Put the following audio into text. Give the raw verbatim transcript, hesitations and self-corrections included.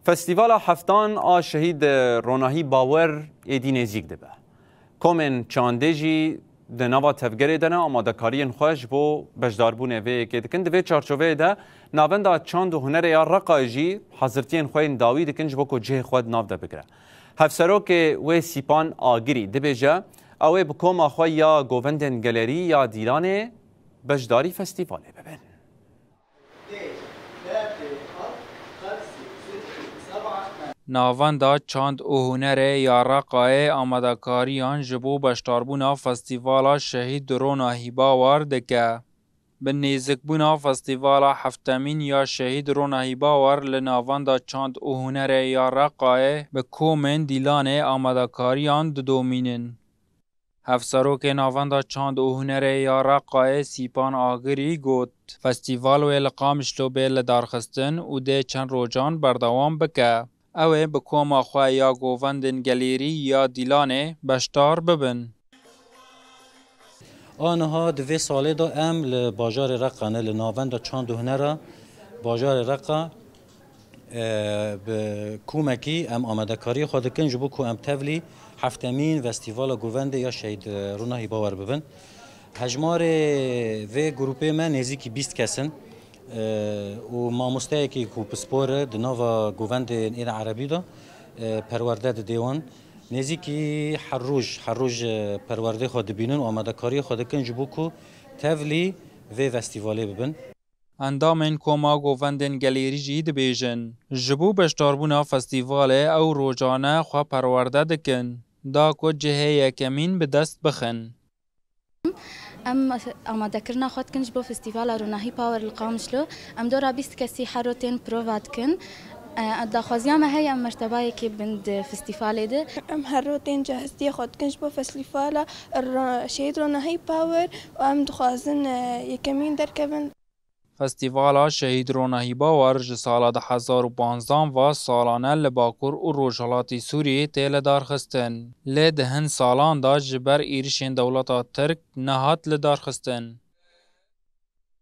Festîvala heftan a Şehîd Ronahî Bawer êdî nêzîk dibe. Komên çandê jî di nava tevgerê de ne, amadekariyên xwe ji bo beşdarbûnê vê yekê dikin. Di vê çarçoveyê de Navenda Çand û Hunerê ya Reqayê jî hazirtiyên xwe yên dawî dikin ji bo ku cihê xwe di nav de bigire. Hevserokê wê Sîpan Agirî dibêje, ew ê bi koma xwe ya govendên gelêrî ya Dîlanê beşdarî festîvalê bibin. Navenda Çand û Hunerê ya Reqayê amadekariyan ji bo beşdarbûna Festîvala Şehîd Rona Hîbawar dike. Bi nêzîkbûna festîvala heftemîn ya Şehîd Rona Hîbawar li Navenda Çand û Hunerê ya Reqayê bi komên Dîlanê amadekariyan didomînin. Hevserokê Navenda Çand û Hunerê ya Reqayê Sîpan Agirî got, festîval wê li Qamişlo bê lidarxistin û dê çend rojan berdewam bike. Ew ê bi koma xwe ya govendên gelêrî ya Dîlanê beşdar bibin. Aniha di vê salê de em li bajarê Reqa ne, li Navenda Çand û Hunera bajarê Reqa, e, bi komekî em amadekariyê xwe dikin ji bo ku em tevlî heftemîn Festîvala Govendê ya Şehîd, e, Rûnahî Bawer bibin. Hejmarê vê grûpê me nêzîkî bîst kes in, e, û mamosteyekî ku pispor e di nava govendên ê de erebî de, e, perwerde didê wan. Nêzîkî her roj, her roj, e, perwerdê xwe dibînin û amadekariyê xwe dikin ji bo ku tevlî vê festîvalê bibin. Endamên Koma Govendên Gelêrî jî dibêjin, ji bo beşdarbûna festîvalê ew rojane xwe perwerde dikin, da ku cihê yekemîn bi dest bixin. Em amadekirina xwe dikin ji bo Festîvala Ronahî Power li Qamişlo. Em dora bîst kesî hero tên prova dikin. E, daxwaziya me heye em mertebayekê bin di festîvalê de. Em hero tên cehiztiyê xwe dikin ji bo Festîvala Ro-, Şehîd Ronahî Power û em dixwazin, e, yekemîn derkevin. Festîvala Şehîd Ronahî Bawar ji sala du hezar û panzdeh ve salane li Bakur û Rojhilatî Sûriyê tê lidarxistin. Lê di hin salan de ji ber êrişên dewleta Tirk nehat lidarxistin.